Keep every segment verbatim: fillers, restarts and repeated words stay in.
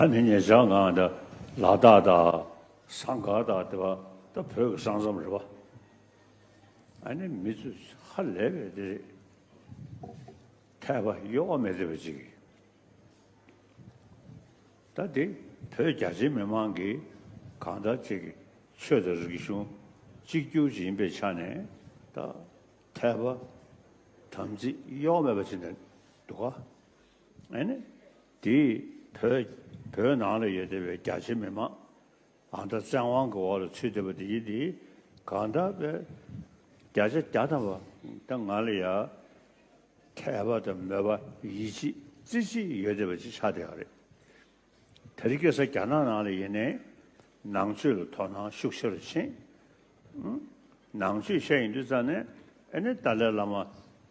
ཨ་ནི་ཉེ་ཆར་ང་ད་ལ་དྭགས་དང་ཟངས་དཀར་དང་དེ་བ་ད་བོད་ཀྱི་ས་མཚམས་རེད་བ། ཨ་ནི་མི་ཚོས་ཧ་ལས་པའི་དེ་རེད། ཐལ་བ་གཡོ་བ་མེད་བསྡད་པ་ཅིག་ད་དེ་བོད་རྒྱ་ཆེ་མི་མང་གིས་གང་ལྟར་ཅིག་གི་ཆོས་དང་རིག་གཞུང་གཅིག་གྱུར་ཅིག་ཡིན་པའི་ཆ་ནས་ད་ཐལ་བ་དམ་ཚིག་གཡོ་བ་མེད་པ་ཅིག་འདུག་ག་ཨ་ནི་དེས་བོད་བོད་ནང་ལ་ཡོད་བསྡད་པའི་རྒྱ་ཆེ་མི་མང་ཨ་ད་བཙན་དབང་གི་འོག་ལ་ཚུད་བསྡད་པ་དེ་ཡིན་དེ་གང་ལྟར་བས་བརྒྱ་ཆ་བརྒྱ་ཐམ་པ་ད་ང་ལ་ཡ་ཐལ་བ་དང་མོས་པ་ཡིད་ཆེས་རྩེ་གཅིག་ཡོད་བསྡད་པ་ཅིག་ཆགས་བསྡད་ཡོད་རེད། དེ་རིང་ཁ་སང་རྒྱ་ནག་ནང་ལ་ཡིན་ནའི་ནང་ཆོས་ལ་དོ་སྣང་ཤུགས་ཆེ་རུ་ཕྱིན། ནང་ཆོས་བཤད་ཡིན་དུས་ཙང་ནས་ཨེ་ནི་ཏཱ་ལའི་བླ་མ་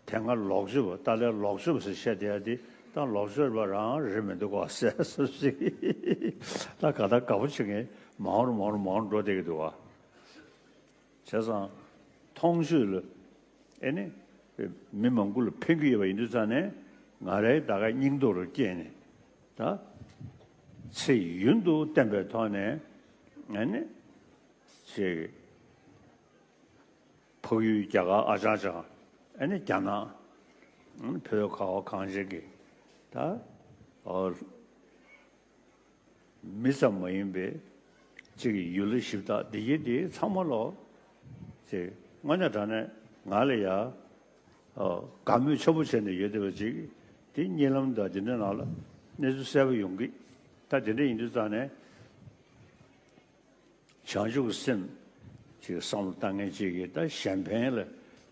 དེ་སྔ་ལོག་སྤྱོད་པ་ཏཱ་ལའི་ལོག་སྤྱོད་པ་ཟེར་བཤད་བསྡད་ཡ་དེ་ད་ལོག་སྤྱོད་པ་རང་རེད་མི་འདུག་གོ་ཟེར་སོ་ཞིག་ད་ག་ད་དགའ་པོ་བྱེད་མཁན་མང་རུ་མང་རུ་མང་རུ་འགྲོ་བསྡད་ཀྱི་འདུག་ག་བྱས་ཙང་མཐོང་ཆོས་ལ་ཨེ་ནི་མི་མང་པོ་ལ་ཕན་གྱི་ཡོད་པ་ཡིན་དུས་ཙང་ནས་ང་རའི་ད་ག་སྙིང་སྟོབས་རུ་སྐྱེས་ནས་ད་ཚེ་ཡུན་དུ་བརྟན་པའི་ཐོག་ནས་ཨེ་ནི་ཅིག་འཕགས་ཡུལ་རྒྱ་གར་ཨ་ཅང་ཅང་ཨེ་ནི་རྒྱ་ནག་བོད་ཁ་བ་གངས་ཅན་གྱི་ད་ཨོ། མི་ཙམ་མ་ཡིན་པའི་གཅིག་གི་ཡུལ་ལ་ཞིབ་བརྟག་འདི་ཡིན་འདི་ཚང་མ་ལོ། ཅེས་དངོས་གནས་དྲང་གནས་ང་ལ་ཡ་དགའ་མོས་ཆེན་པོ་བྱས་ནས་ཡོད་བསྡད་པ་ཅིག་འདི་གཉིད་ལམ་དང་འདི་འདྲའི་ནང་ལ་གནས་ཚུལ་གསལ་པོ་ཡོང་གི་ད་འདི་འདྲ་ཡིན་དུས་ཙང་ནས་བྱང་ཆུབ་ཀྱི་སེམས་ཅིག་བསམ་བློ་བཏང་མཁན་ཅིག་གིས་ད་གཞན་ཕན་ལ་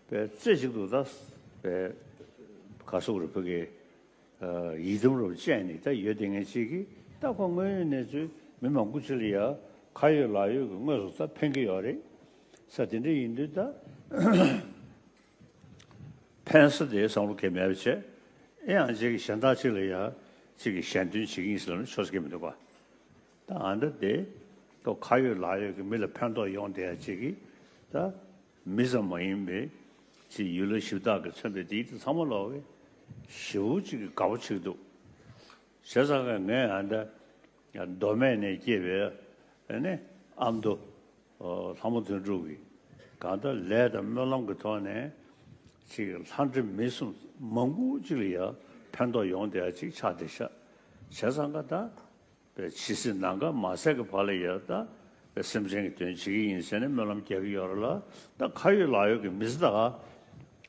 པའི་རྩེ་གཅིག་ཏུ་ད་པའི་ག་སོག་རུ་ཕ་གི་ཡིད་དམ་རུ་བཅས་ནས་ད་ཡོད་དེ་ངས་ཅིག་གིས་ད་ཁོ་དངོས་ཡོད་གནས་ཚུལ་མི་མང་པོ་ཅིག་ལ་ཡ་ཁ་ཡོད་ལག་ཡོད་ཀྱི་དངོས་སུ་ད་ཕན་གྱི་ཡོད་རེད་ས་དེ་འདྲ་ཡིན་དུས་ད་ཕན་ས་དེ་བསམ་བློ་གས་མེད་པ་བྱས་ཨེ་ཡང་ཅིག་གིས་གཞན་དག་ཅིག་ལ་ཡ་ཅིག་གིས་གཞན་དོན་བྱེད་ཀྱི་ཡིན་ཟེར་ལ་ཆོག་ས་གས་མི་འདུག་ག་ད་ཨ་འདྲ་དེ་ཁོ་ཁ་ཡོད་ལག་ཡོད་ཀྱི་མི་ལ་ཕན་ཐོགས་ཡོང་བསྡད་ཡ་ཅིག་གིས་ད། མི་ཙམ་མ་ཡིན་པའི་ཅིག་ཡུལ་ལ་ཞིབ་བརྟག་གིས་མཚོན་པའི་དེའི་དེ་ཚང་མ་ལོག་གི་ཞེ་པོ་ཅིག་གི་དགའ་པོ་ཆགས་འདུག་བྱས་ཙང་ཀ་ངས་ཨ་འདྲ་མདོ་སྨད་ནས་སྐྱེས་པའི་ཨ་ནི་ཨ་མདོ་ལྷ་མོ་དོན་གྲུབ་ཀྱི་གང་ལྟར་ལས་དང་སྨོན་ལམ་གྱི་ཐོག་ནས་ཅིག་ལྷ་འདྲེ་མི་གསུམ་མང་པོ་ཅིག་ལ་ཡང་ཕན་ཐོགས་ཡོང་བསྡད་ཡ་ཅིག་ཆགས་བསྡད་ཤག་བྱས་ཙང་ཀ་ད། པའི་ཇི་སྲིད་ནམ་མཁའ་མ་ཟད་ཀྱི་བར་ལ་ཡང་ད་པའི་སེམས་ཅན་གྱི་དོན་བྱེད་ཀྱི་ཡིན་ཟེར་ནས་སྨོན་ལམ་རྒྱག་གི་ཡོད་རེད་ལ་ད་ཁ་ཡོད་ལག་ཡོད་ཀྱི་མི་ཚེ་ད་ག་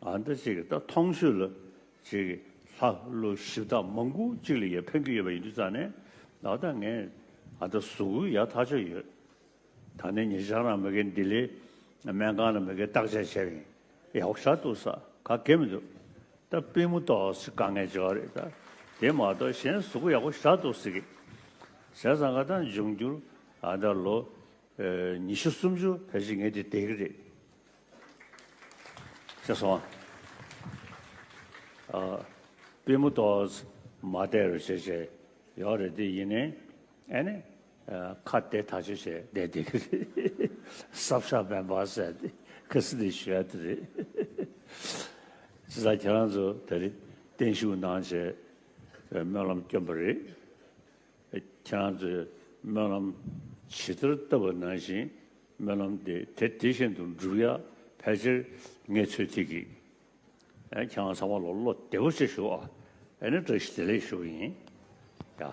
ཨ་འདྲ་ཅིག་གི་ད་མཐོང་ཆོས་ལ་ཅིག་གི་ལྷ་ཀླུ་གཞི་བདག་མང་པོ་ཅིག་ལ་ཡང་ཕན་གྱི་ཡོད་པ་ཡིན་དུས་ཙང་ནས་ད་ད་ངས་ཨ་ད་གཟུགས་པོ་ཡག་ཐག་ཆོད་ཡོད། ད་ནི་ཉེ་ཆར་རང་མ་གི་ལྡི་ལི་སྨན་ཁང་ལ་མ་གི་བརྟག་དཔྱད་བྱས་པ་ཡིན། ཡག་པོ་ཞེ་དྲག་འདུག་ས་ག་གེ་མི་འདུག་ད་པུས་མོ་ཏོག་ཙམ་དཀའ་ངལ་ཅིག་ཡོད་རེད་ད། དེ་མ་གཏོགས་གཞན་གཟུགས་པོ་ཡག་པོ་ཞེ་དྲག་འདུག་ཟེར་གི། བྱས་ཙང་ཀ་ད་འབྱུང་འགྱུར་ཨ་ད་ལོ་ཉི་ཤུ་སུམ་ཅུ་ཕལ་ཆེར་ངས་དེ་བསྡད་ཀྱི་རེད། ཅེས་སོང་། ཨ། པུས་མོ་ཏོག་ཙམ་མ་བསྡད་རོགས་བྱས་བྱས་ཡོད་རེད་དེ་ཡིན་ནའི་ཨ་ནི། ཁ་བདེ་ཐག་ཆོད་བྱས་བསྡད་བསྡད་ཀྱི་རེད། སྲབ་ཤ་མེད་པ་ཟེར་ཏེ་ཁ་སི་དེ་ཞུ་ཡ་དེ་རེད། བྱས་ཙང་ཁྱེད་རང་ཚོ་ད་རེས་བརྟན་བཞུགས་གནང་བྱས་སྨོན་ལམ་བསྐྱོན་པ་རེད། ཁྱེད་རང་ཚོས་སྨོན་ལམ་ཇི་ལྟར་བཏབ་པ་ནང་བཞིན་སྨོན་ལམ་དེ་དེ་དེ་བཞིན་དུ་འགྲུབ་ཡ་ཕལ་ཆེར་ངས་ཚོད་ཐིག་གིས། ཨེ་ཁྱེད་རང་ཚང་མ་ལ་བློ་བདེ་པོ་བྱས་ཞུ་ཨ། ཨེ་ནི་བཀྲ་ཤིས་བདེ་ལེགས་ཞུ་གི་ཡིན། ཡ།